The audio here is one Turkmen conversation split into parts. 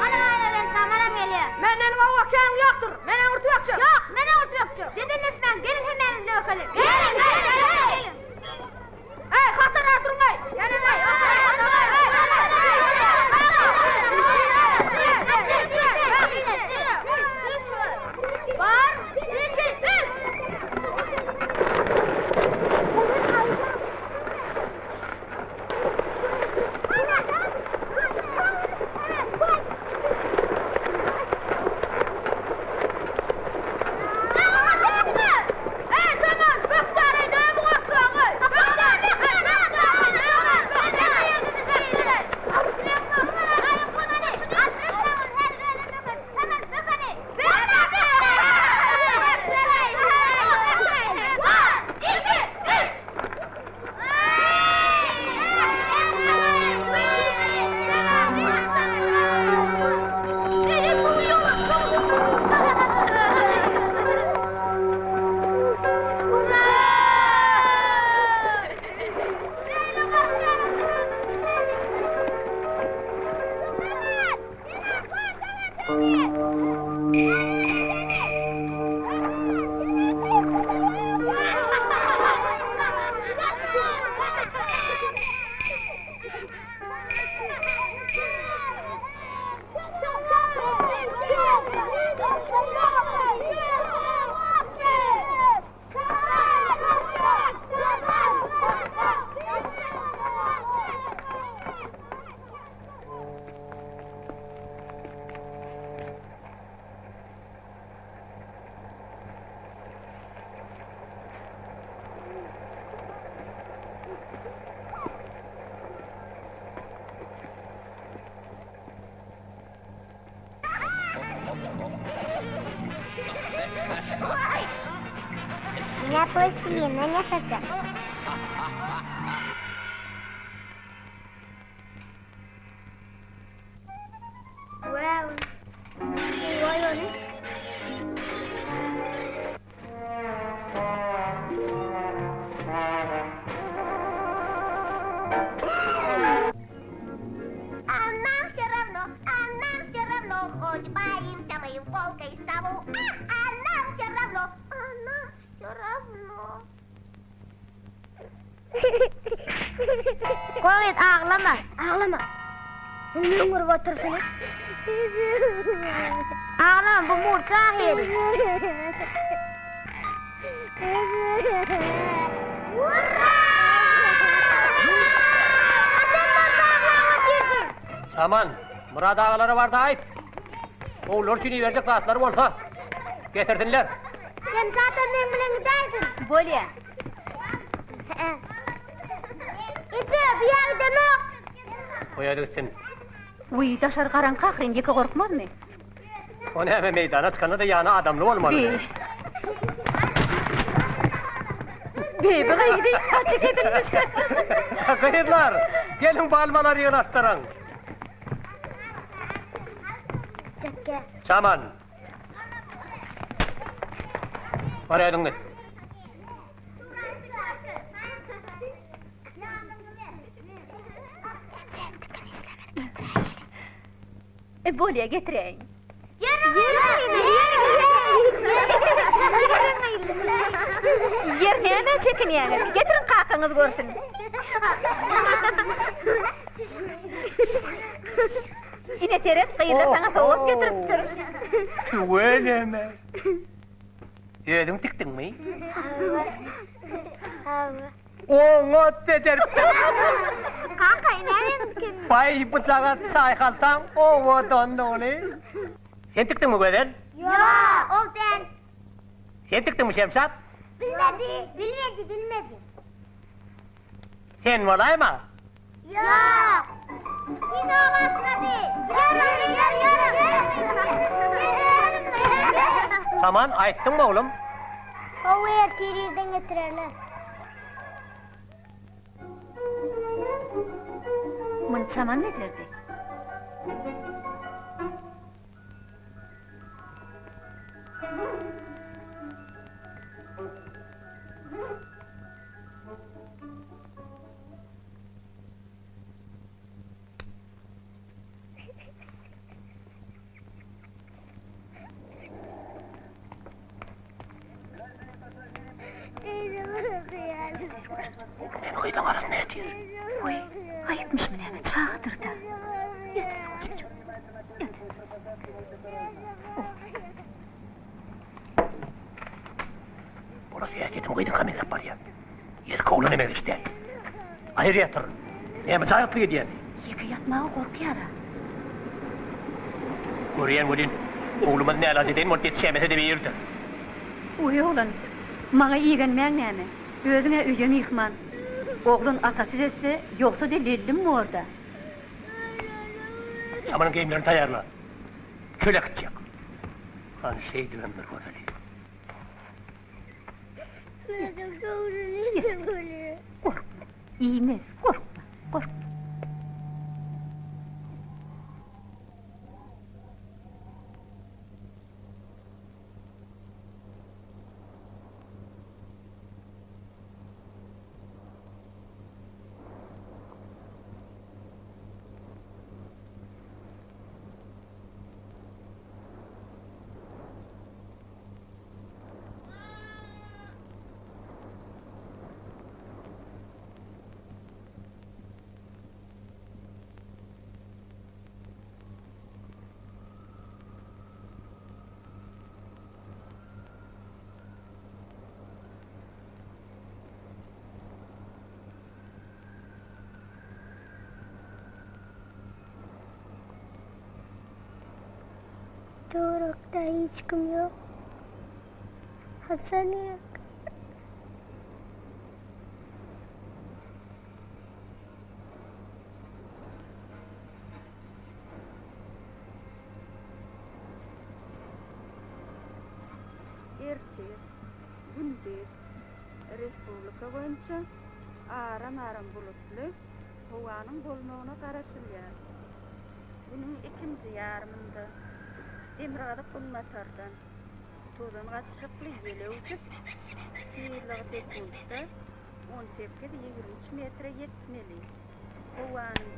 Ana aýna bilen Çamanam gelýär. Menden gowy okean ýokdur. Men öňürti ökjek. Ýok, men öňürti ökjek. Jedelleşmäň, geliň hemmämiz bile ökeliň. Geliň, geliň, geliň. Eý, hatara duruň-eý. Geliň-eý, Bir, iki, üç. Menä plastilinen ýasajak. А нам все равно, а нам все равно, хоть боимся мы волка и сову. А, а нам все равно, а нам все равно. Goý, aglama, aglama. Müňürip oturşyny. Aglama, bu murtly ahyry. Saman, Myrat agalara bar-da aýt. Ogullar üçin iberjek zatlary bolsa, getirsinler. Şemşatam meň bilen gidäýsin. Bolýa. Eje, bu ýa gidenok. Goý hadi gitsin. Wiý, daşary garaňky ahyryn, ýeke gorkmazmy? O näme, meýdana çykanda-da ýany adamly bolmaly. Bi. Bi, bu gyzy açyk edilmiş. Gyzlar, geliň palmalary ýygnaşdyryň. Çekge. Çaman. Bar özüň git. Eje, tikin işlemeli getiräýeli. E, bolýa, getiräýiň. Ýer nämä çekinýäňiz? Getiriň kakaňyz görsün. Ine seret, gyzlar saňa sowgat getiripdir. Tüweleme. Özüň tikdiňmi? Hawa. Oňat bejeripdir. Kaka, ine meniňkim. Baý, bujagaz çaýhaltaň owadanlygyny. Sen tikdiňmi, Gözel? Ýok, ol däl. Sen tikdiňmi, Şemşat? Bilmedi, bilmedi, bilmedi. Sen bolaýma? Ýok. Kino başlady. Ýörüň, ýör, ýörüň. Saman, aýtdyňmy, oglum? Hawa, ertir irden getirerler. Muny Çaman bejerdi. Näme gyzyň arasynda ýatyr? Goý, aýypmyşmy näme, çagadyr-da. Ýatyr guşjuk, ýatyr. Bolat häsiýetim gyzyňka meňzäp barýar. Ýerki oglana meňzeş däl. Aýry ýatyr. Näme jaýatlyk edýämi? Ýeke ýatmaga gorkýar-a. Görýän welin, oglumyz nälajedeýin bolup ýetişäýmese-de birdir. Oý oglan, maňa igenmäň näme? Özüň-ä öýe myhman. Oglan atasyz etse, ýogsa-da lellim bor-da. Çamanyň geýimlerini taýýarla. Çöle gitjek. Hany şeýdibem bir göreli. Gorkma, iýmez, gorkma, gorkma. Töwerekde hiç kim ýok. Haçan ýok? Ertir, gündiz respublika boýunça aram-aram bulutly howanyň bolmagyna garaşylýar. Günüň ikinji ýarymynda demirgazyk-günbatardan tozan gatyşykly ýel öwsüp, tizligi sekuntda on sekiz-ýigrimi üç metre ýetmeli. Howanyň.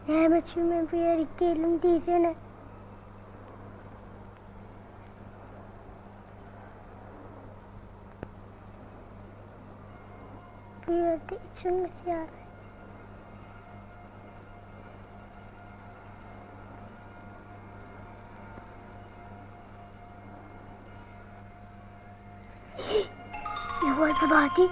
Näme üçin men bu ýere geldim diýsene. Bu ýerde içim gysýar. bu zady?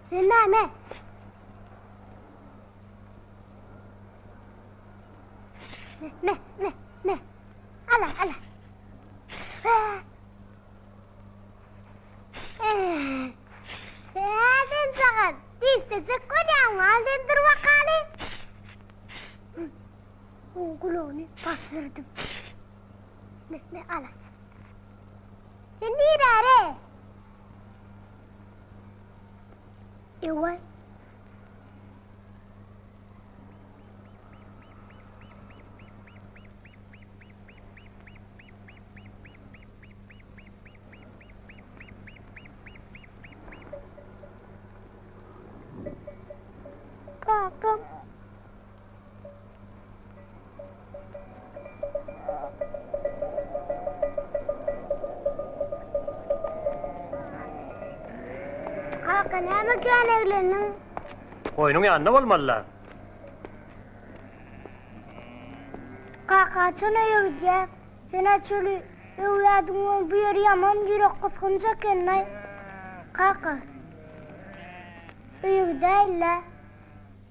Sen näme? Me, me, me, me. Ala, ala. Sen çagal, dişlejek bolýaňmy? Al sen dur bakaly. Gulagyny basdyrdym. Me, me, ala. Sen nirä-re? Ewa. Kakam. Kaka näme kän eglendiň? Goýnuň ýanynda bolmaly-la. Kaka haçan öýe gidýäs? Sen-ä çöli öwýädiň we bu ýer ýaman ýürek gysgynç eken-laý. Kaka, öýe gidäýeli-dä.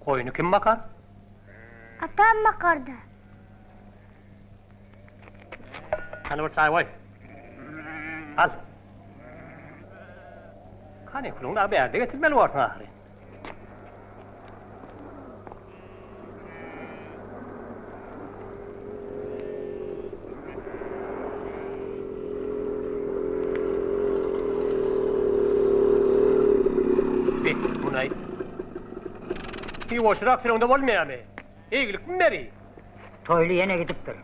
Goýny kim bakar? Atam bakar-da. Hany bir çaý goý. Al. Kanikulyňy dagy bärde geçirmeli borsuň ahyry. Be, muny-aý. Ýuwaşrak süreňde bolmaýamy? Eýgilikmi beri? Toýly ýene gidipdir.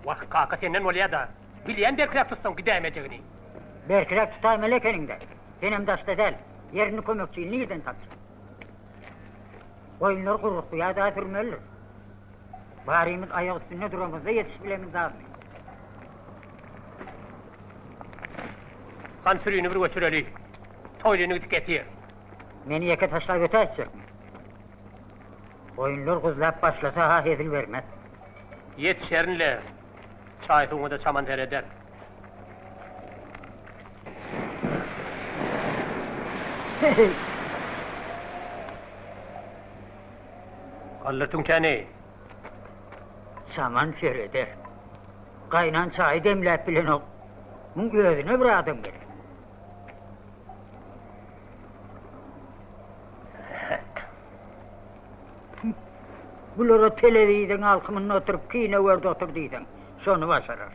Wah, kaka senden bolýa-da. Bilýän berkiräk tutsaň gidäýmejegini. Berkiräk tutaýmaly ekeniň-dä. Senem daşda däl. Ýerinde kömekçini nirden tapjak? Goýunlar gurrukly ýa-da sürmelidir. Barymyz aýak üstünde duramyzda ýetişip bilemizmi? Hany sürini bir göçüreli. Toýlyny gidip getir. Meni ýeke taşlap ötäýtjekmi? Goýunlar guzlap başlasa-ha hezil bermez. Ýetişerin-le. Çaý-suwuňa-da çaman sereder. Galdyr tüňçäni. Çaman sereder. Gaýnan çaýy demläp bilenok. Muň özüne bir adam gerek. Bulara telewizoryň alkymynda oturyp kino görde otur diýseň, şony başarar.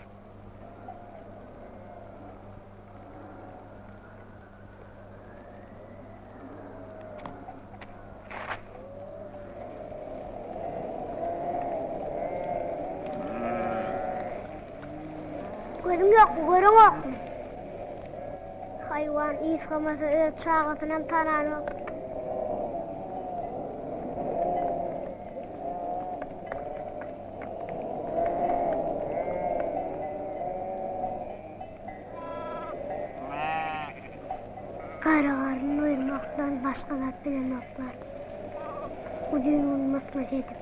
Gözüň ýokmy, göreňokmy? Haýwan ysgamasa öz çagasynam tananok. Gara garyn doýurmakdan başga zat bilenoklar. Uzyn gün mys-mys edip.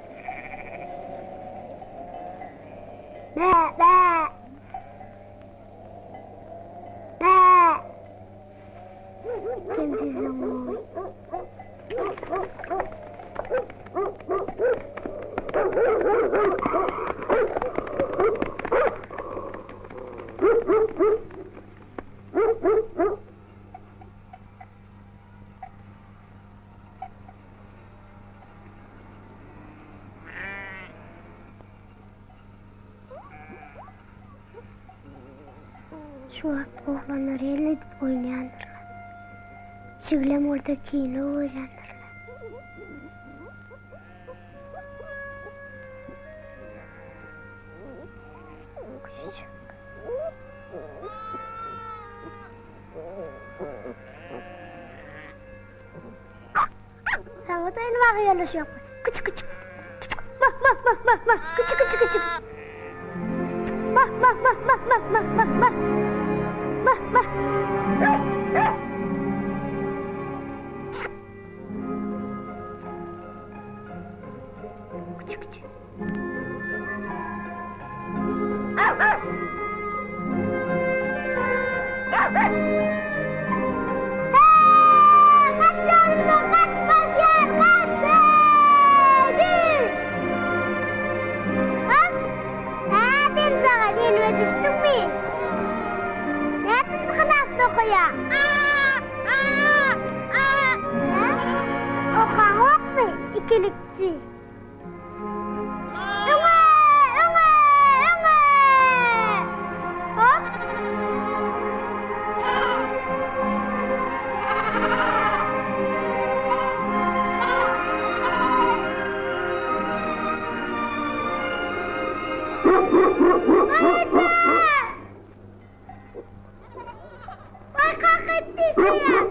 Bä, bä! Bä! Kemsizligiň gowy. Şu wagt oglanlar el edip oýnaýandyrlar. Çiglem bolsa kino görýändirler. Küçüjük. Saňa da indi bagy ýoldaş ýokmy? Küçük küçük. Mah mah mah mah mah. Küçük küçük küçük. Mah mah mah mah mah mah mah mah. Mah mah. Ikilikçi. Öňe! Öňe! Öňe! Hop! Balaja! Waý kaka it dişleýär.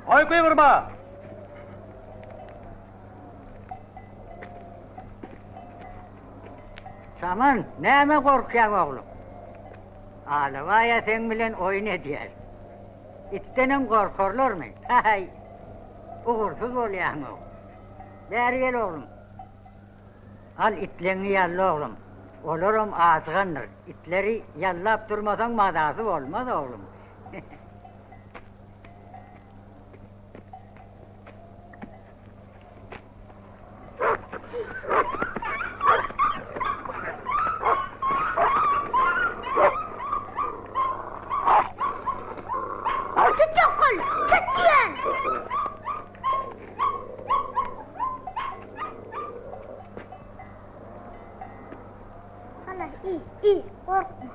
Goý gygyrma! Saman, näme gorkýaň oglum? Alabaý-a seň bilen oýun edýär. Itdenem gorkarlarmy? Haý, ugursyz bolýaň-ow. Bäri gel oglum. Al itleňňi ýalla oglum. Olaram ajygandyr. Itleri ýallap durmasaň mazasy bolmaz oglum. Çyt çokul! Çyt diýen! Halas, iý, iý, gorkma.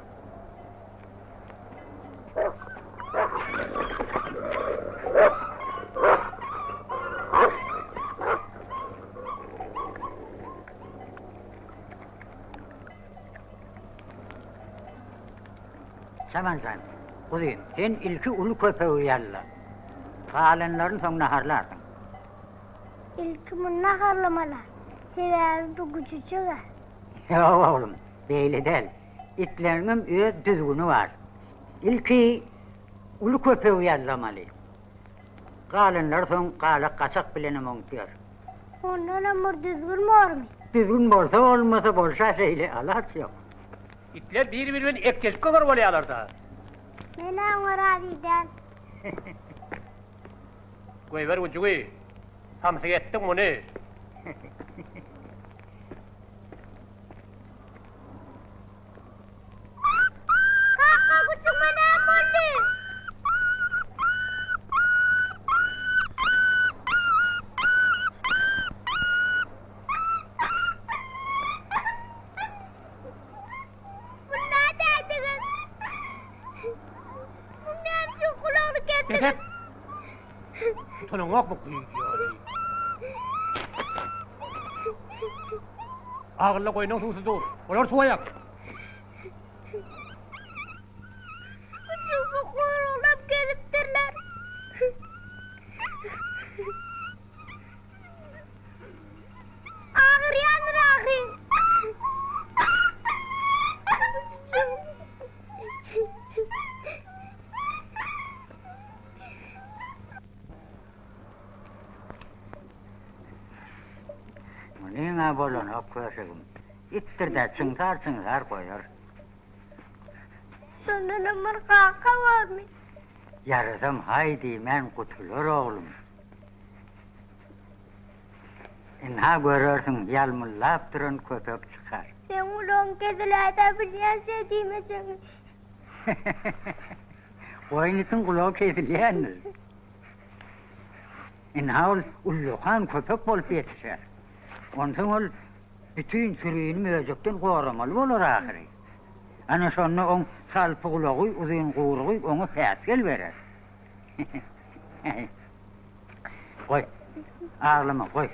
Saman jan, guzym, sen ilki uly köpegi ýalla. Galanlaryny soň naharlarsyň. Ilki muny naharlamaly. Sebäbi bu güjüjeg-ä. Ýok, oglum, beýle däl. Itleriňem öz düzgüni bar. Ilki uly köpegi ýallamaly. Galanlary soň galak-gaçak bilenem oňup ýör. Ondanam bir düzgün bormy? Düzgün bolsa-bolmasa bolşa şeýle, alaç ýok. Itler biri-biri bilen ekjeşip göger bolýarlar-da. Men-ä oňa razy däl. Goýber güjügi. Samsyk etdiň muny. Kaka, güjügime näme boldy? Bu nädäýdigiň? Bu näme üçin gulagyny kesdigiň? Bes et! Utanaňokmy gyýylýar. Agylly goýnuň suwsuz dur. Olar suwaýak. Güjügimi goraglap gezipdirler. Agyrýandyr ahyryn. Munyň-a bolanok köşegim. Itdir-dä, çyňsar-çyňsar goýar. Şondanam bir kaka barmy? Ýarasam haý diýmän gutular oglum. Ynha görersiň, ýalmyldap duran köpek çykar. Seň gulagyň kesiläýse bilýän şeý diýmejegiňi. Goýun itiň gulagy kesilýändir. Ynha ol ullakan köpek bolup ýetişer. Onsoň ol bütin sürini möjekden goramaly bolar ahyry. Ana şonda oň salpy gulagy, uzyn guýrugy oňa päsgel berer. Goý, aglama, goý.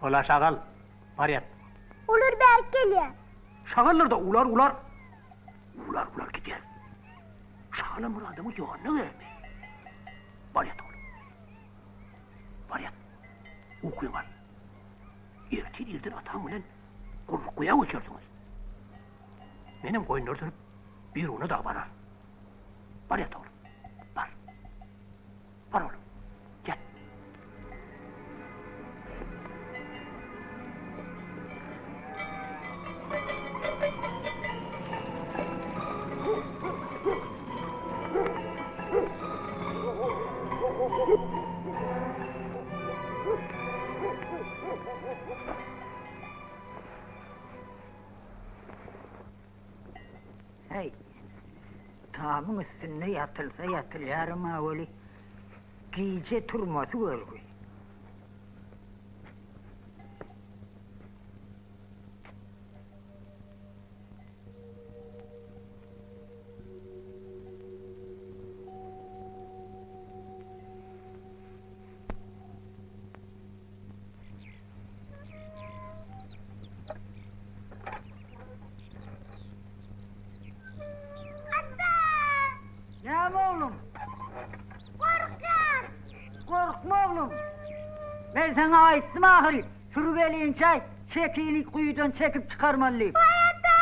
Ola şagal, bar ýat. Olar bärik gelýär. Şagallar-da uwlar uwlar, uwlar uwlar gidýär. Şagalam bir adamyň ýanyna geldi. Bar ýat oglum. Bar ýat. Ukyňy al. Ertir irden ataň bilen Gurrukguýa göçersiňiz. Menem goýunlary sürüp Biruna dagy bararyn. Bar ýat oglum. Bar. Bar oglum. Ýat. Häý, tamyň üstünde ýatylsa ýatylýaram-a weli, gije turmasy görgi. Ata! Näme oglum? Gorkýan! Gorkma oglum. Men saňa aýtdym ahyry, sürü gelinçä çekini guýudan çekip çykarmaly diýip. Waý ata!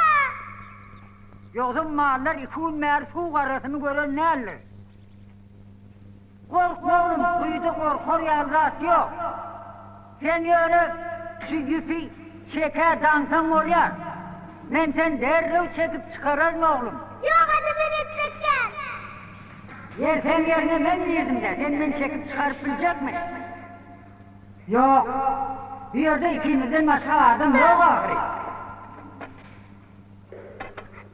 Ýogsam mallar iki gün bäri suw garasyny gören däldir. Gorkma oglum, guýuda gorkar ýaly zat ýok. Sen ýöne şu ýüpi çekä daňsaň bolýar. Men seni derrew çekip çykararyn oglum. Ýok ata men etjekdäl. Ýer seň ýeriňe men girdim-dä, sen meni çekip çykaryp biljekmi? Ýok. Bu ýerde ikimizden başga adam ýok ahyry.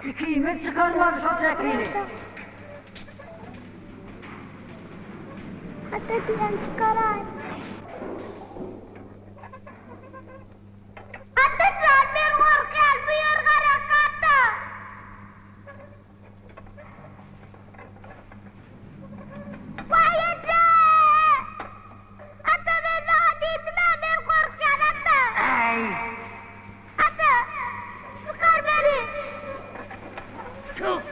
Ikimiz çykarmaly şo çekini. Ata diýen çykaraý. Atajan men gorkýan bu ýer garaňky ata. Waý eje! Ata men saňa diýdim-ä men gorkýan ata. Äý! Ata! Çykar meni! Çyk!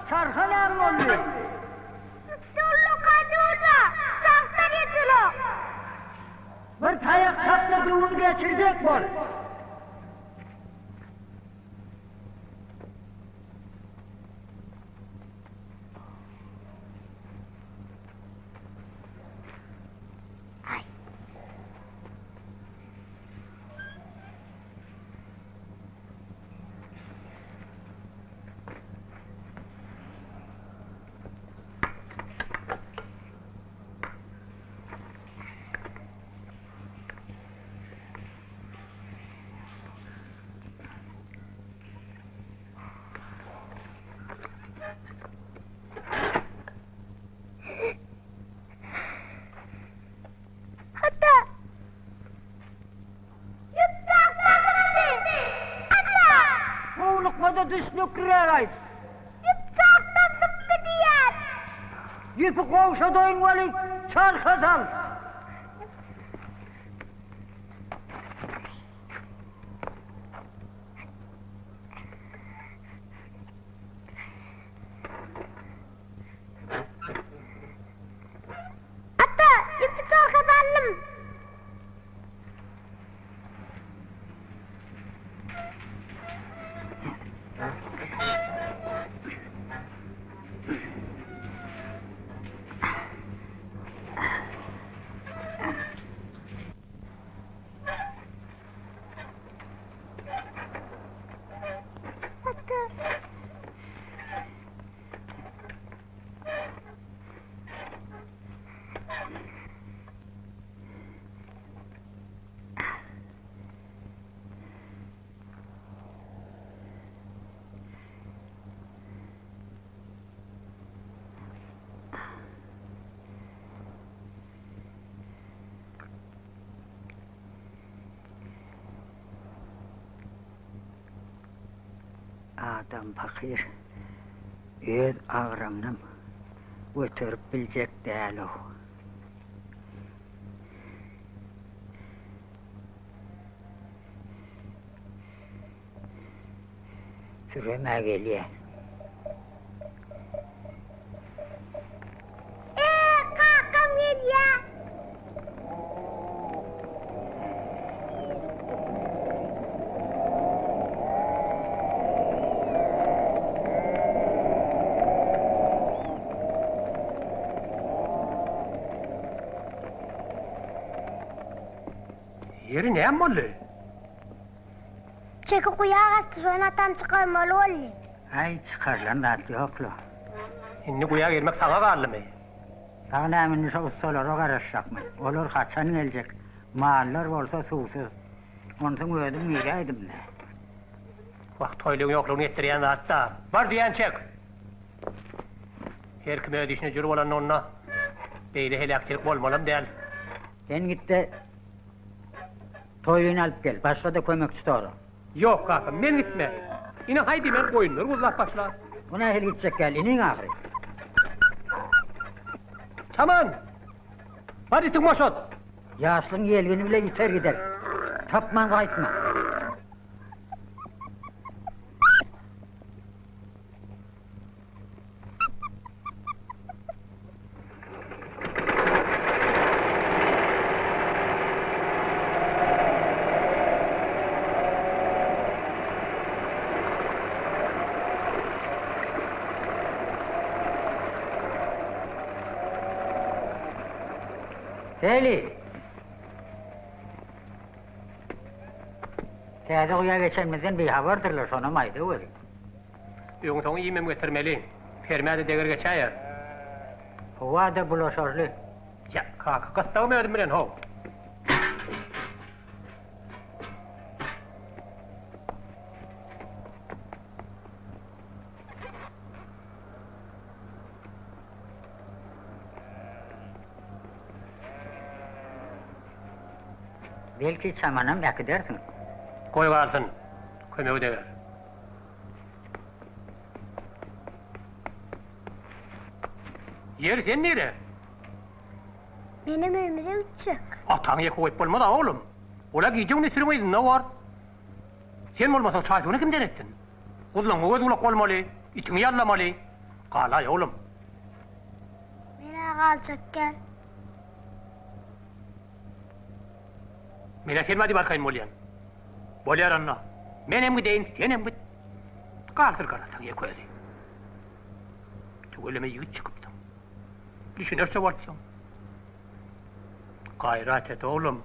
Çarha näme boldy? Ullakan döwün bar. Çarhdan ýetenok. Bir taýak tap-da döwüni geçirjek bol. Ata! Ýüp çarhdan syryldy! Ata! Howlukma-da düşnükliräk aýt. Ýüp çarhdan sypdy diýýän. Ýüpi gowşadaýyn weli, çarha sal. Ata, ýüpi çarha saldym. Ata. Adam pakyr öz agramynam göterip biljek däl-ow. Sürem-ä gelýä. E, kakam gelýä. Ýeri näme boldy? Çeki guýa gaçdy, şony atam çykarmaly boldy. Aý, çykarylan zat ýok-la. Indi guýa girmek saňa galdymy? Dagy näme indi şo ussalara garaşjakmy? Olar haçan geljek? Mallar bolsa suwsuz. Onsoň özüm giräýdim-dä. Wah, toýlygyň ýoklugyny etdirýän zat-da. Bar diýýän çek! Her kim öz işine jür bolanlygynda beýle heläkçilik bolmalam däl. Sen git-de, Toýuny alyp gel, başga-da kömekçi sora. Ýok, kaka, men gitmen. Ine, haý diýmän goýunlary guzlap başla. Bu nähili gitjek ýaly, iniň ahyry. Çaman! Bar itiňi boşat! Ýaşlygyň ýelgini bile ýiter gider. Tapman gaýtma. Heli! Täze guýa geçenimizden bihabardyrlar, şonam aýdaweri. Öňi-soňy iýmem getirmeli. Permä-de deger geçäýer. Howa-da bulaşarly. Ýa, kaka, gyssagym özüm bilen, how. Belki, çamanam äkidersiň. Goý galsyn, kömegi deger. Ýeri sen nire? Menem öýümize gitjek. Ataňy ýeke goýup bolmaz-a, oglum. Ol-a gije-gündiz sürüň yzynda bor. Sen bolmasaň çaý-suwuny kim deretsin? Guzlaňňa göz-gulak bolmaly, itiňi ýallamaly. Galaý, oglum. Men-ä galjak däl. Men-ä sen bar diýip arkaýyn bolýan. Bolýar onda. Menem gideýin, senem git. Galdyr garataň ýeke özi. Tüweleme ýigit çykypsyň. Düşünerçe bolupsyň. Gaýrat et, oglum.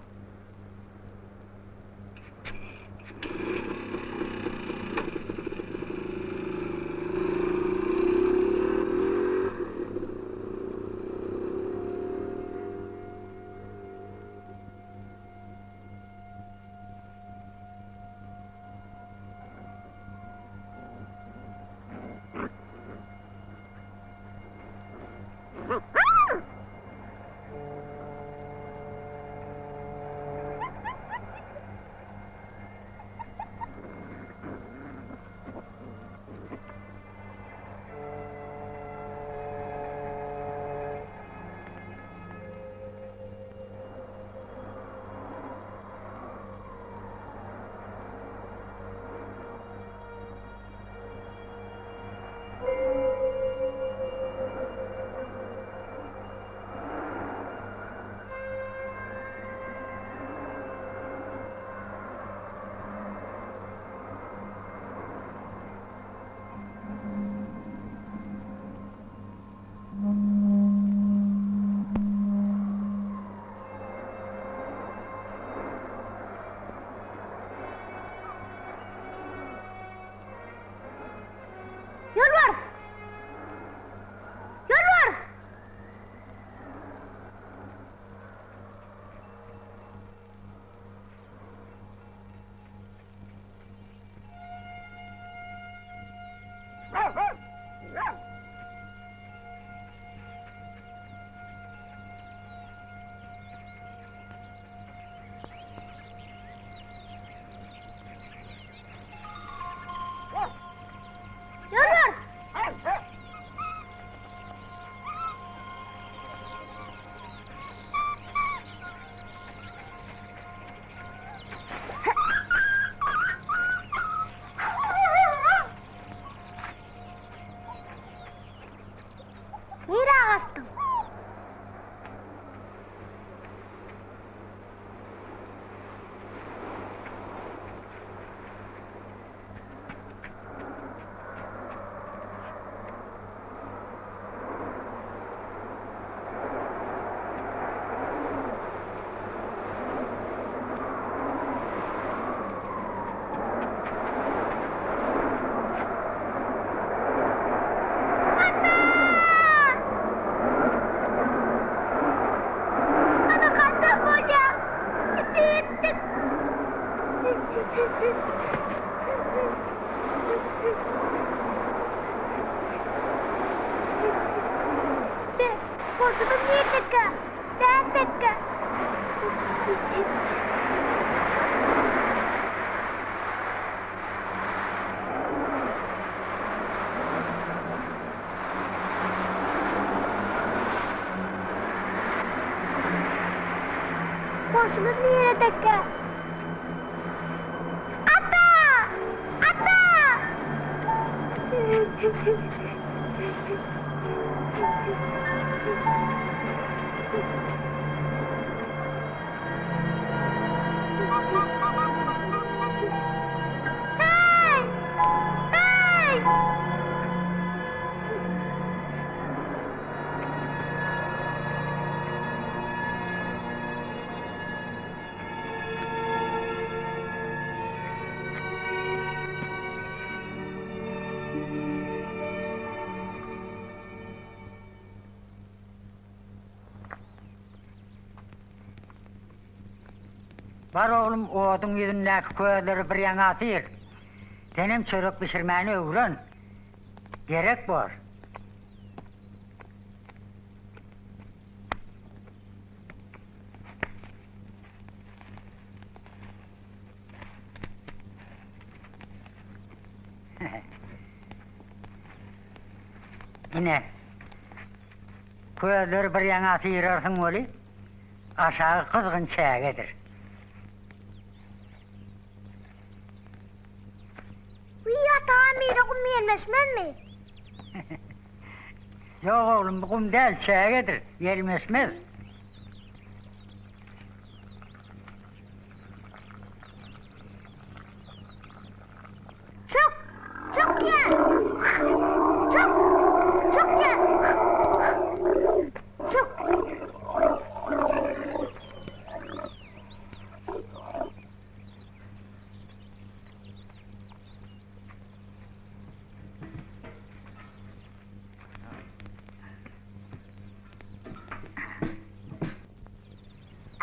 Ýolbars! Ýolbars! Ýolbars! Nirä gaçdyň? Ana gaçjak bolýar. Indi ýetdik. Be, goşumyz nirdekä? Nätdikkä? Goşumyz niredekä? Ata! Ata! Hey! Hey! Bar oglum, oduň ýüzündäki közleri bir ýaňa syr. Senem çörek bişirmäni öwren. Gerek bor. Ine, közleri bir ýaňa syrarsyň weli, aşagy gyzgyn çägedir. Wiý, ata, mire gum ýelmeşmezmi? Ýok oglum, bu gum däl, çägedir, ýelmeşmez. Çök! Çök diýýän! Çök! Çök diýýän! Çök!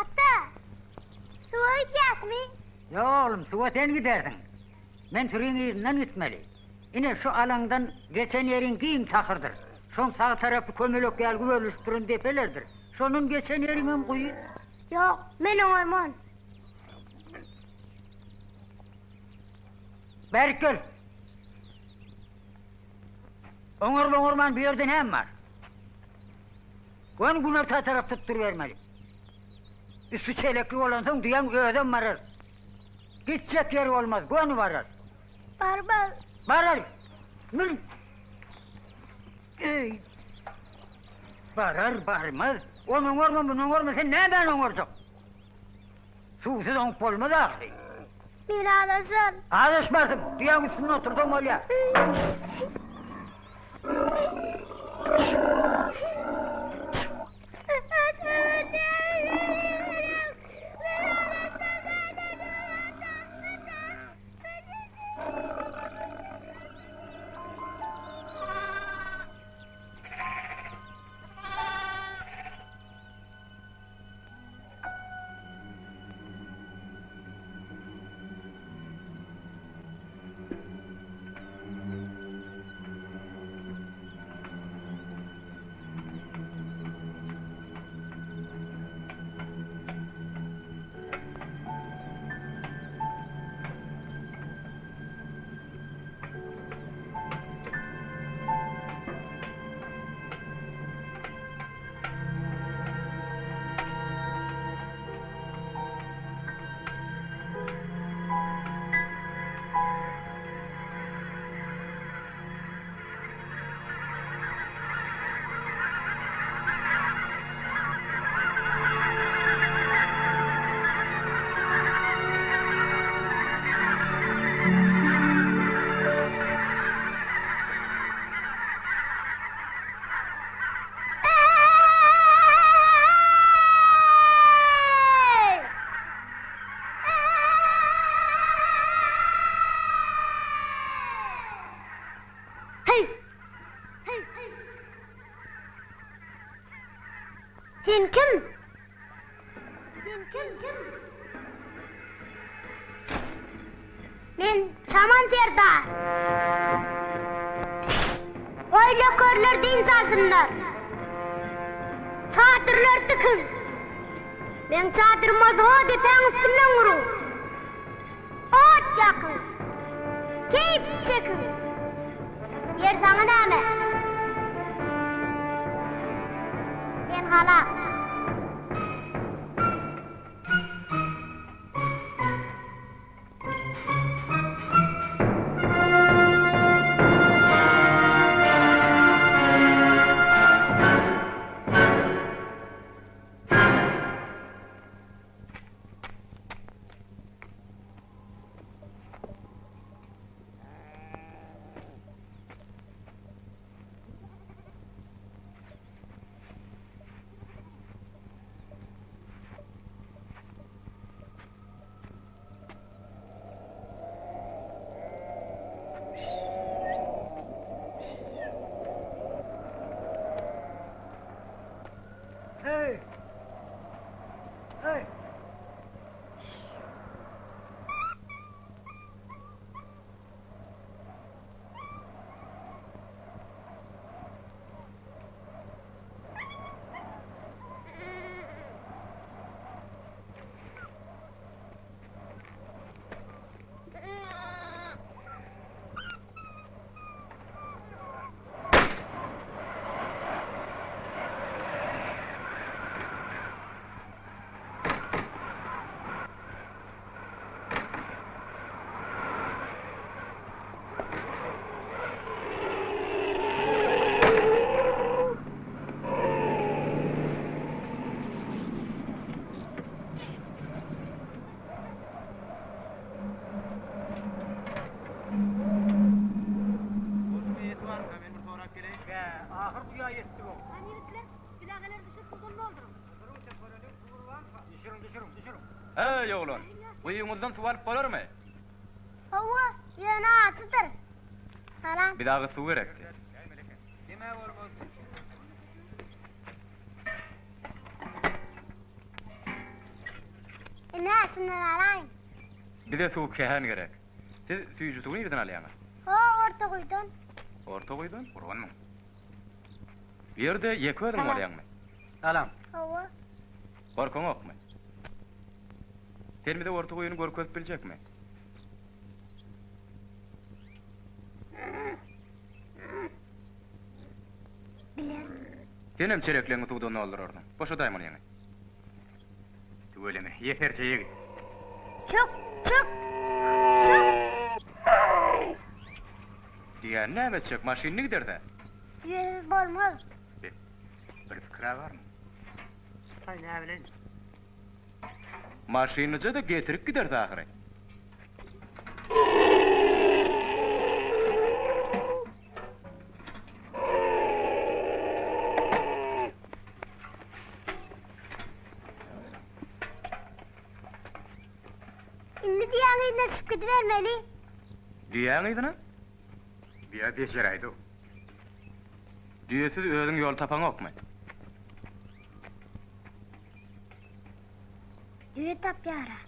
Ata, suwa gidýäsmi? Ýok oglum, suwa sen gidersiň. Men süriň yzyndan gitmeli. Ine, şu alaňdan geçen ýeriň giň takyrdyr. Şoň sag tarapy kömelek ýaly güberlişip duran depelerdir. Şondan geçen ýeriňem guýy. Ýok, men oňarman. Bärik gel! Oňaryp-oňarman bu ýerde näme bar? Göni günorta tarap tutdurybermeli. Üsti çelekli bolansoň düýäň özem barar. Gitjek ýeri bolmaz, göni barar. Barmaz. Barar. Mün. Eý. Barar, barmaz. Ony oňarma, muny oňarma, sen nämäni oňarjak? Suwsuz oňup bolmaz ahyry. Men azaşan. Azaşmarsyň, düýäň üstünde otursaň bolýar. Heý! Sen kim? Sen kim? Men Çaman serdar. Goý nökerler dynç alsynlar. Çadyrlar dikiň. Meň çadyryma zo depäň üstünden guruň. Ot ýakyň. Keýp çekiň. Ýer saňa näme? Sen halas. Eý, oglan, guýyňyzdan suw alyp bolarmy? Hawa, ýöne ajydyr. Salam. Bize agyz suw gerekdi. Ine, şundan alaýyn. Bize suw kän gerek. Siz süýji suwy nireden alýaňyz? Ho, orta guýudan. Orta guýudan? Gurbanmyň? Bu ýerde ýeke özüň bolýaňmy? Salam. Hawa. Gorkaňokmy? Sen bize orta guýyny görkezip biljekmi? Bilerin. Senem çerekleňi suwdan doldurarsyň. Boşadaý muny ýeňi. Tüweleme, ýeserje ýigit. Çök, çök, çök! Diýýän näme etjek, maşynly gideris-ä. Düýesiz bolmaz. Be, bir pikir-ä barmy? Aý, näbileýin. Maşynlyja-da getirip gideris ahyry. Indi düýäň yzyna düşüp gidibermeli. Düýäň yzyna? Düýe bejeräýdi-ow. Düýesiz özüň ýol tapaňokmy? Düýe tapýar-a.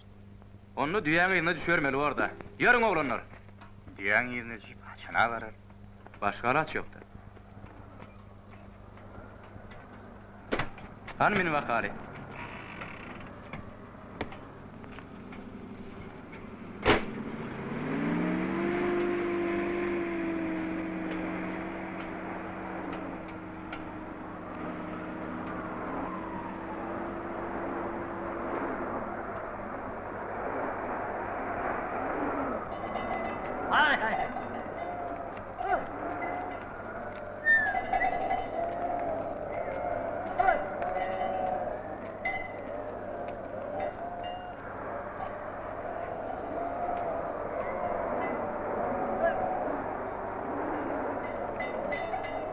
Onda düýäň yzyna düşübermeli bor-da. Ýörüň, oglanlar! Düýäň yzyna düşüp haçana barar? Başga alaç ýok-da. Hany mün bakaly. Haý haý.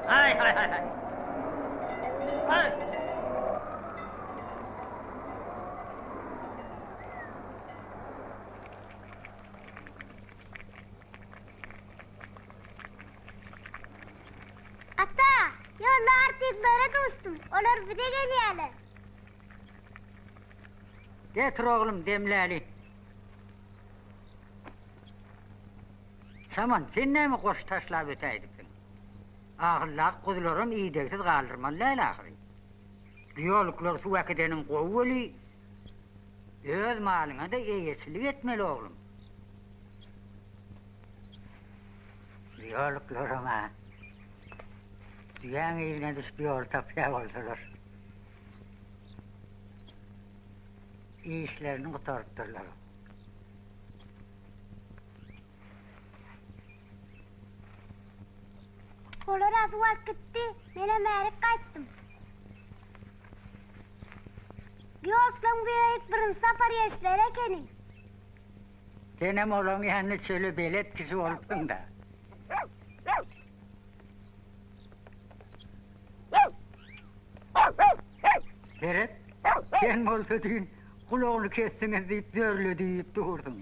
Haý haý haý haý. Haý. Ata, ýolda artistlere duşdum. Olar bize gelýärler. Getir oglum, demläli. Saman, sen näme goş taşlap ötäýdipsiň? Ahyldaky guzularam idegsiz galdyrmaly däl ahyry. Biologlar suw äkideniň gowy weli, öz malyňa-da eýeçilik etmeli oglum. Biologlaram-a düýäň yzyna düşüp ýol tapýar bolsalar, işlerini gutarypdyrlar. Olar-a suw alyp gitdi, menem bärik gaýtdym. Ýolklaň bu ýerik birinji sapar gelişleri ekeni. Senem olaň ýanynda çöle belet kişi bolupsyň-da. Seret, sen bolsa düýn gulagyny kesdiňiz diýip zörle diýip dursuň.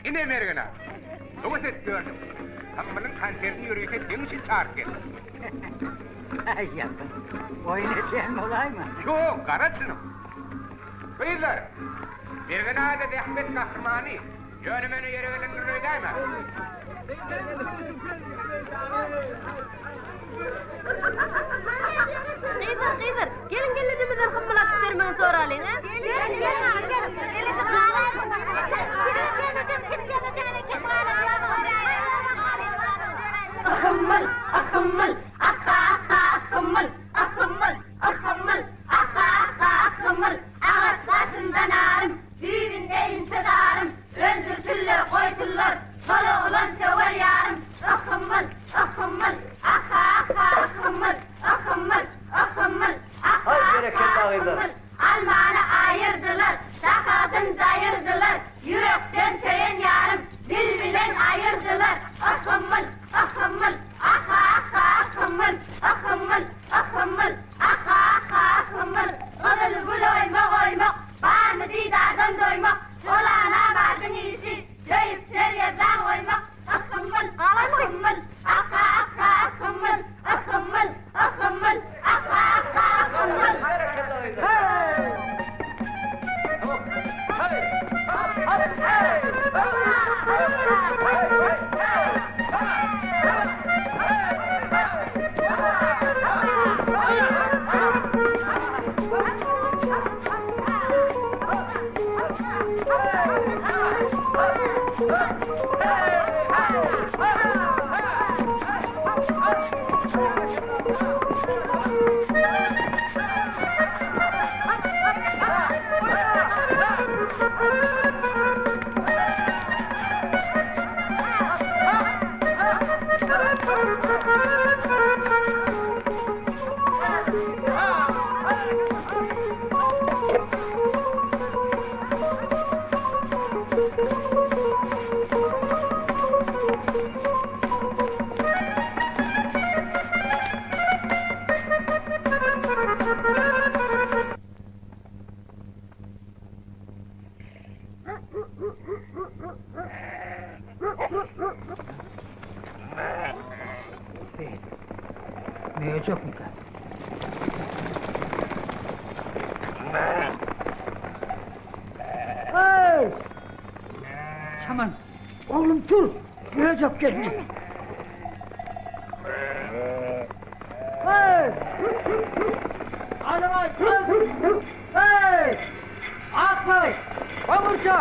Ine Mergen aga, höwes edip ýördüm. Hammylyň konsertini ýörite seň üçin çagyryp geldim. Aý ýapyn, oýun edýän bolaýma? Ýok, gara çynym. Gyzlar, Mergen aga-da zähmet gahrymany, ýöne meni ýere gelendir öýdäýmäň. Gyzlar, gyzlar, geliň gelnejemizden hymmyl açyp bermegini soralyň, a? Geliň, geliň, aga, geliň. Gelnejem galaýsyn. Siziňem gelnejem, kim gelnejeňiz eken Ahymyl, ahymyl, aha, aha, ahymyl, ahymyl, ahymyl, aha, aha, ahymyl, agaç başynda narym, düýbünde intizarym, öldürsünler, goýsunlar, şol oglan söwer ýarym, ahymyl, ahymyl, aha, aha, ahymyl, ahymyl, ahymyl, aha, Haý, aha, berekella gyzlar! ahymyl, almany. Möjekmikä? Eý! Çaman, oglum tur! Möjek geldi. Eý! Alaway, tur! Eý! Akbaý! Goňurça!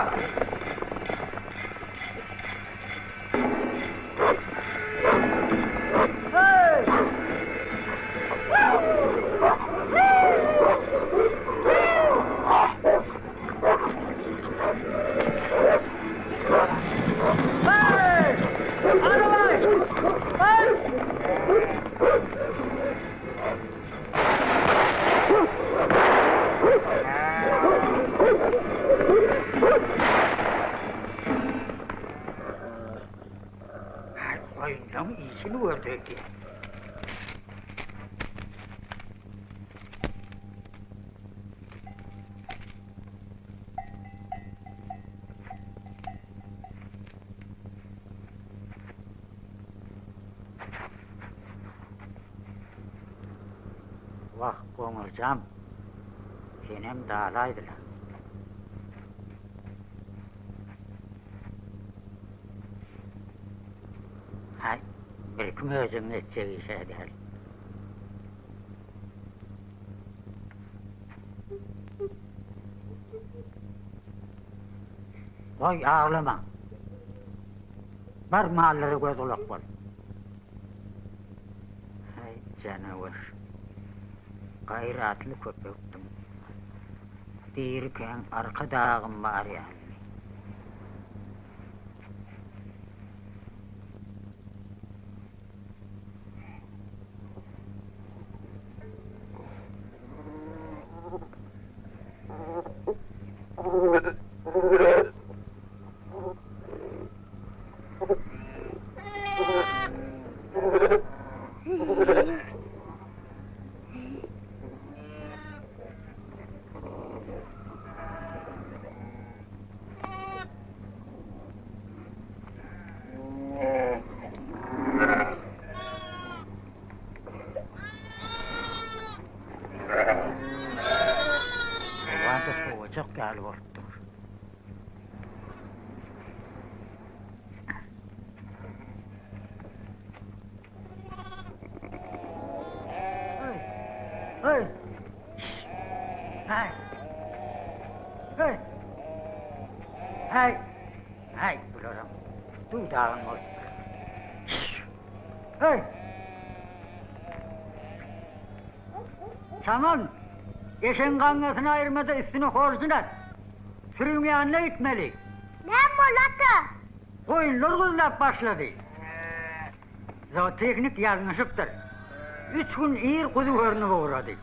Haý, goýunlaň işini gördi öýdýän. Wah, goňurjam, senem dalaýdylar. Haý, birki möjegiň etjek iş-ä däl. Goý, aglama. Bar, mallara göz-gulak bol. Haý, janawer. Gaýratly köpekdiň. Dirikäň arka dagym bar ýalydy. Howa-da sowajak ýaly bolup dur. Hey! Şşş! Hey! Hey! Hey! Hey, bularam duw-dagyn bolupdyr. Şşş! Hey! Çaman, eşegiň gaňňasyny aýyrma-da üstüne horjun at. Sürüň ýanyna gitmeli. Näme boldy, ata? Goýunlar guzlap başlady. Zootehnik ýalňyşypdyr. Üç gün ir guzy görnüp ugrady.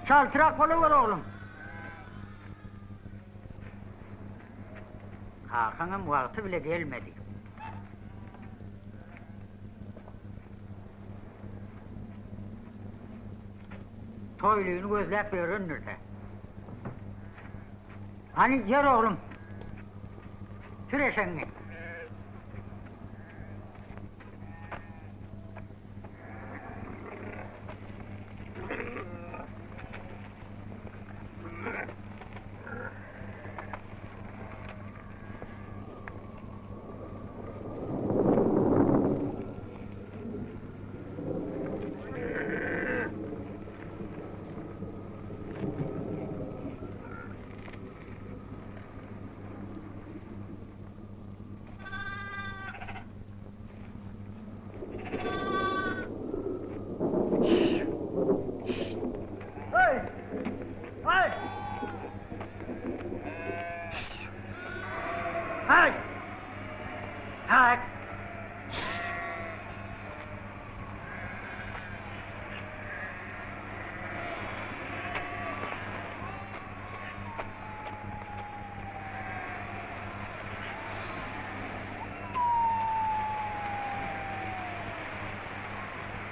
Çaltrak bolawer, oglum. Kakaňam wagty bile gelmedi. Toýlyny gözläp ýörendir-dä. Hany, ýör oglum. Sür eşegiňi.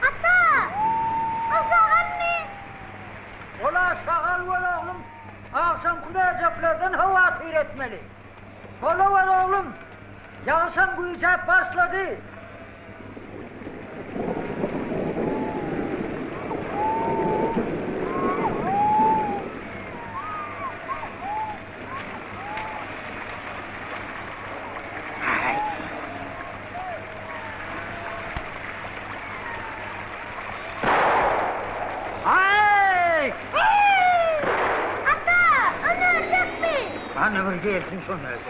Ata! O şagalmy? Ol-a şagal bol oglum, agşamky möjeklerden howatyr etmeli. Bolawer oglum, ýagyşam güýjäp başlady. Ýene bir gelsin şo möjek.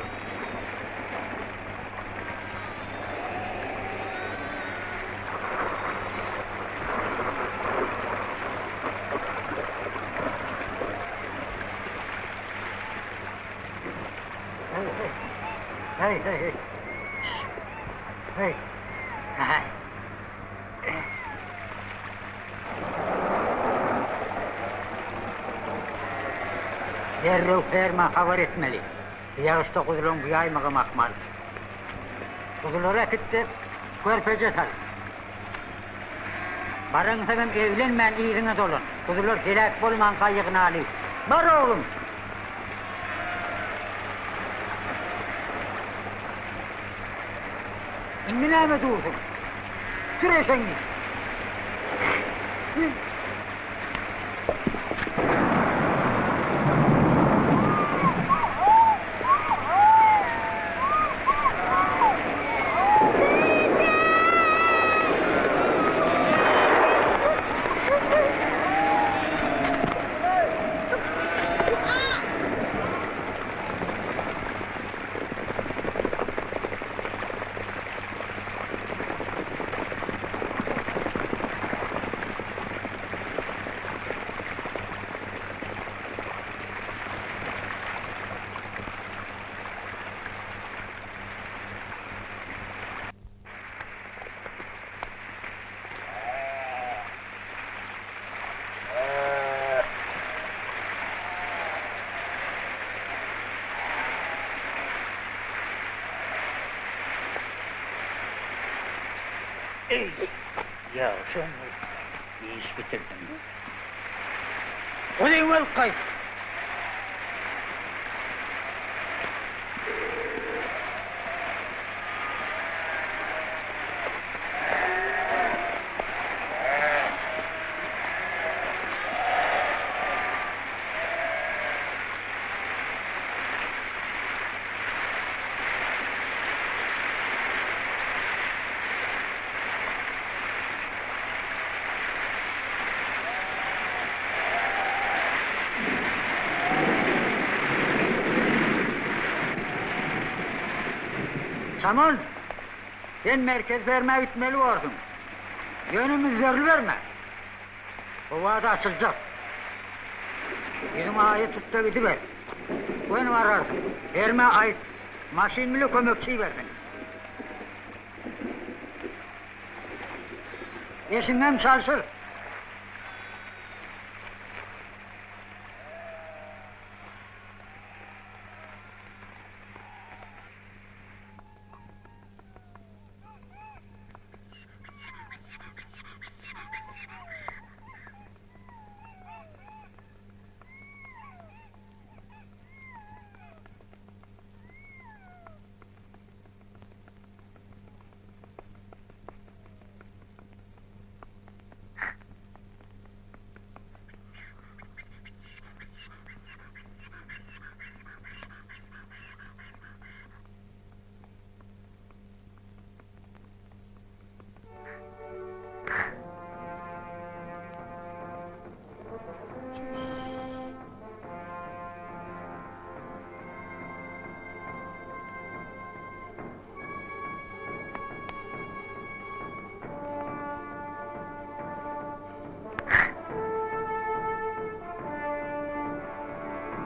Hey, hey. Hey, hey, hey. Hey. Hey. Derrew ferma habar etmeli. Bu ýagyşda guzulaň buýaýmagam ahmal. Guzulary äkit-de, körpeje sal. Baraňsoňam eglenmän yzyňa dolan. Guzular heläk bolmanka ýygnaly. Bar oglum! Indi näme dursuň? Sür eşegiňi! Eý, ýagşy ömür, iş bitirdiň. Guzyňy alyp gaýt! Çaman, sen merkez ferma gitmeli borsuň. Ýöne müzzerliberme. Howa-da açyljak. Ýüzüňi aýa tut-da gidiber. Göni bararsyň. Ferma aýt. Maşyn bile kömekçi ibersin. Eşiňem çalşyr.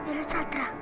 Ýürü çaltrak.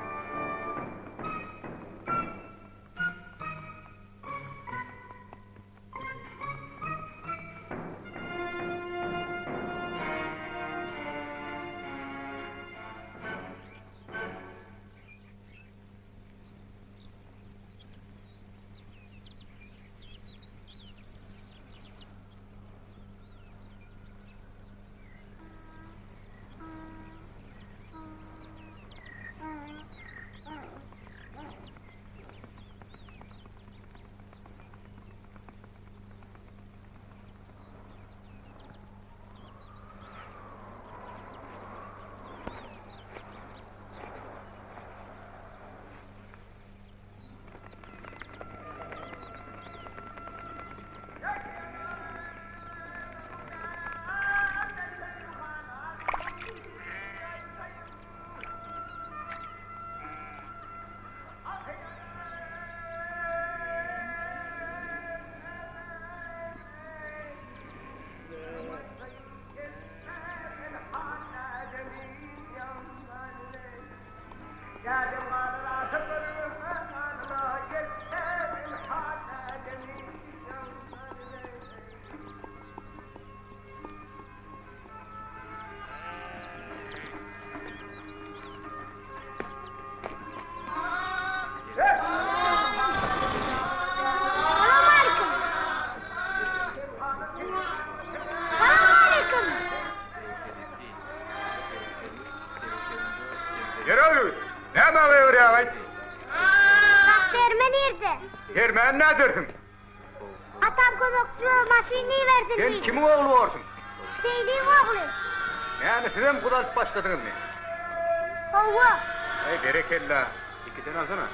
Ýere ýüz! Näme gygyrýaň-aý? Bak, ferme nirde? Fermäni nädersiň? Atam kömekçi we maşyn ibersin Sen diýdi. kimiň ogly borsuň? Seýliň ogly. Näme, sizem guzy alyp başladyňyzmy? Hawa. Eý, berekella. Ikiden alsana.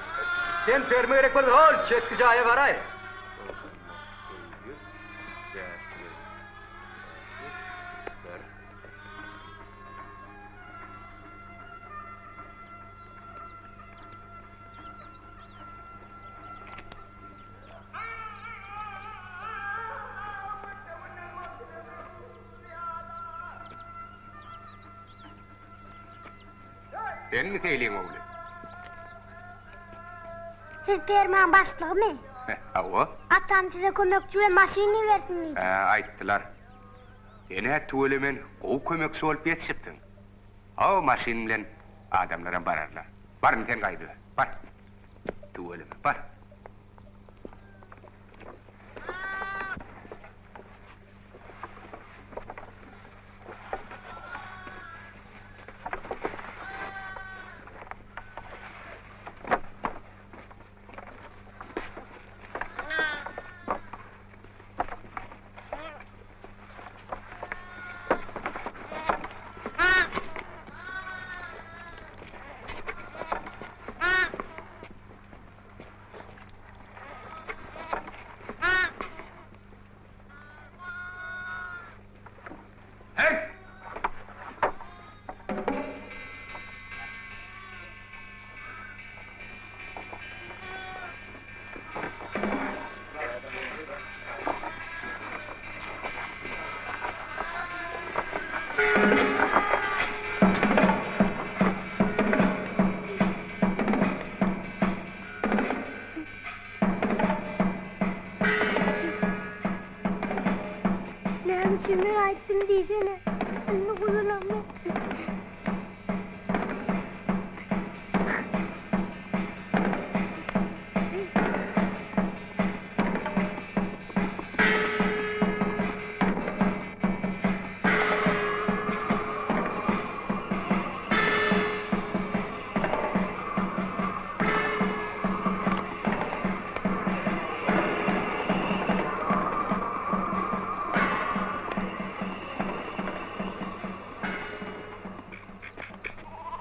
Sen ferme gerek bolsa, hol, çetki jaýa baraý. Senmi Seýliň ogly? Siz fermaň başlygymy? Hawa. Atam size kömekçi we maşyn ibersin diýdi. Hä, aýtdylar. Sen-ä tüwelemen gowy kömekçi bolup ýetişipsiň. Hawa, maşyn bilen adamlaram bararlar. Bar indi sen gaýdyber. Bar. Tüweleme, bar. Hey! Näme üçin men aýtdym diýsene. Indi guzulamok.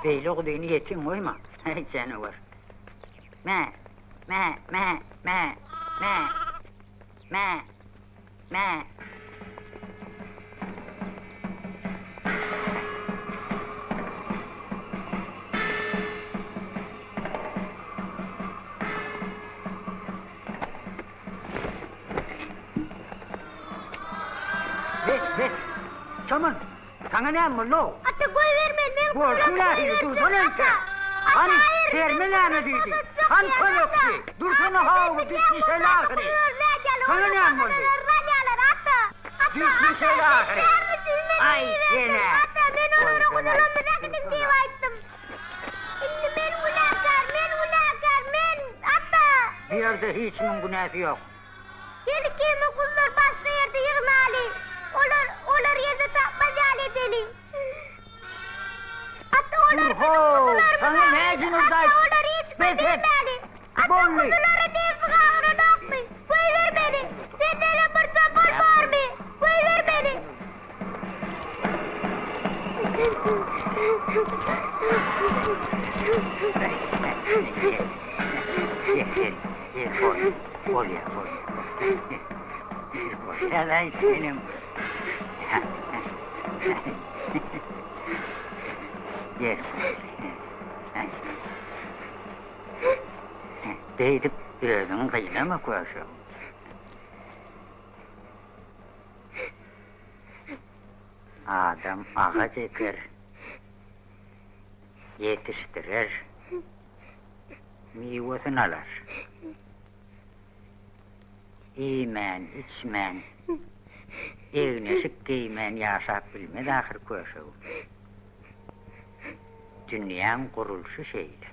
Beýle guzyny ýetim goýma, häý janawar. Mä, mä, mä, mä, mä, mä, mä. Bet, bet! Çaman, saňa näme boldy-ow? Ata, goýber meni, men Bolşuň nähili, dursana entek! Hany, ferme näme diýdi? Hany kömekçi? Dursana how, düşnüşeli ahyry! Saňa näme boldy? Düşnüşeli ahyry! Aý, sen-ä! Ata, men olara guzularymyzy äkidiň diýip aýtdym. Indi men günäkär, men günäkär, men, ata! Bu ýerde hiç kimiň günäsi ýok. Gel ikimiz guzlary başga ýerde ýygnaly. Olar, olar ýerde tapmaz ýaly edeli. Ata, olar biziň guzularymyzy aldy. Ata, olary hiç kime bermäli. Ata, guzulara nebsi gagyranokmy? Goýber meni. Sendenem bir çopan barmy? Goýber meni. Bolýar, bolýar. Bolýar-aý senem. Gel. Beýdip özüňi gynama köşegim. Adam agaç eker, ýetişdirer, miwesini alar. Iýmän, içmän, egin-eşik geýmän ýaşap bilmez ahyr köşegim. Dünýäň gurulşy şeýle.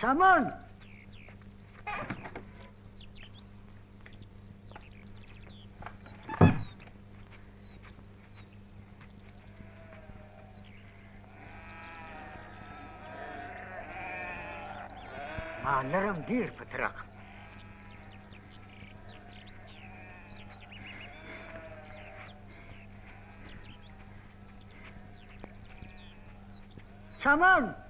Çaman! Mallaram bir pytrak. Çaman!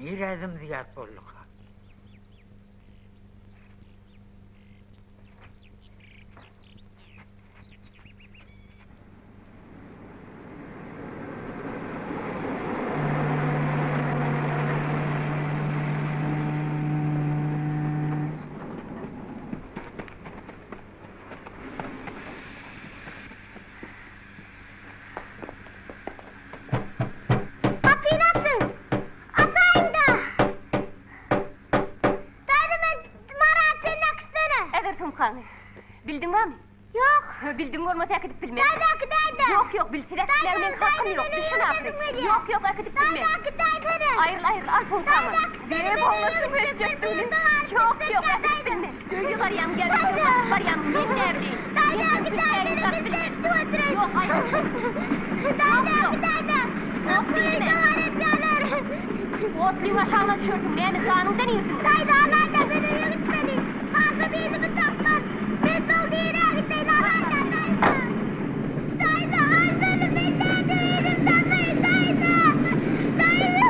Nirä zym-zyýat bolduka? Gapyny açyň! Açaýyň-da! Daýza men Mara çenli äkitsene. Äber sumkaňy. Bildiňmi? Ýok. Bildiň bolmasa äkidip bilmen. Daýza äkidäýdä. Ýok, ýok, bilsiz äkitmäge meň hakym ýok. Düşün ahyry. Ýok, ýok, äkidip bilmen. Daýza äkidäýsene. Aýryl, aýryl, al sumkaňy. Daýza äkitsene. Be, boňňaçyň ötjekdigini. Ýok, ýok, äkidip bilmen. Öýe barýaň, ýa öýden gaçyp barýaň, men näbileýin. Daýza äkidäýsene, gitsem çuw oturar. Ýok, aýryl. Daýza äkidäýdä. Ýok, diýme. Otlyň aşagyna düşersiň, näme janyňdan irdiňmi? Daýza, alaýda, men öýe gitmeli. Kakam yzymy tapmaz. Men soň nirä gideýin, alaýda, daýza. Daýza, alsana, men nädip yzymy tapaýyn, daýza. Daýza.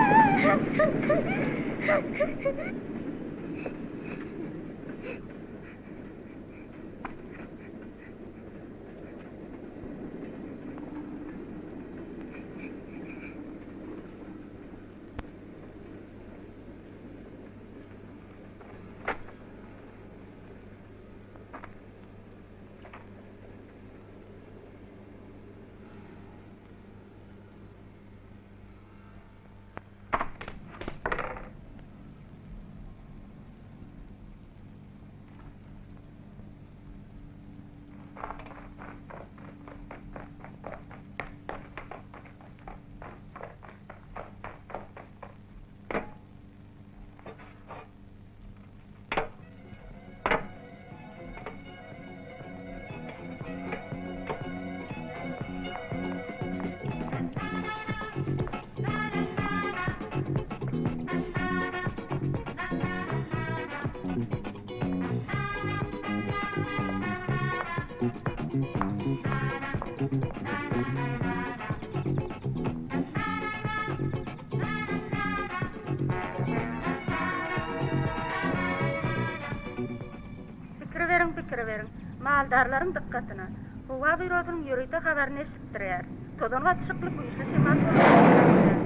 Pikir beriň, pikir beriň. Maldarlaryň dykgatyna! Howa býurosynyň ýörite habaryny eşitdirýär. Tozan gatyşykly güýçli şemal bolmagy garaşylýar.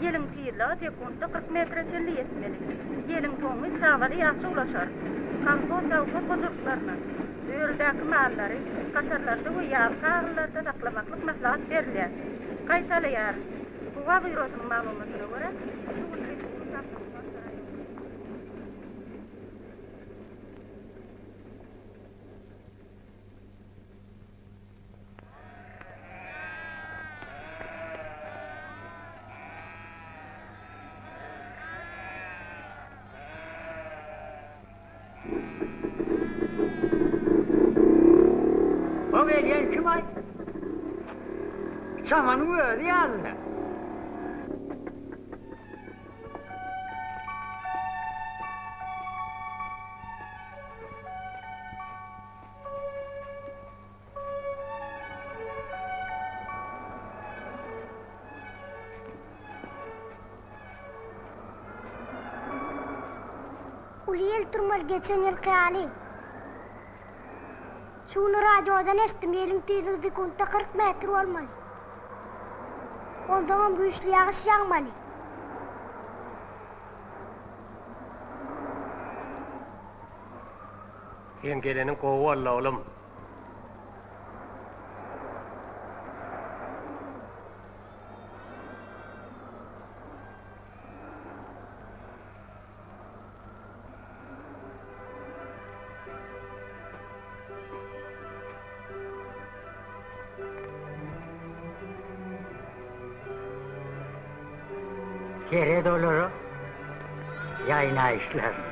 Ýeliň tizligi sekuntda 40 metre çenli ýetmeli. Ýeliň soňy çagbaly ýagşa ulaşar. Kolhoz, sowhoz hojalyklaryna örüdäki mallary haşarlarda we ýazky agyllarda saklamaklyk maslahat berilýär. Gaýtalaýaryn. Howa býurosynyň maglumatyna görä, şu gün tebigy O gelýän kim-aý? Çamanyň özi ýaly-da. Uly ýel turmaly geçen ýylky ýaly. Şuny radiodan eşitdim, ýeliň tizligi sekuntda 40 metr bolmaly. Onsoňam güýçli ýagyş ýagmaly. Seň geleniň gowy boldy, oglum. Seret olara ýaýnaýyşlaryna.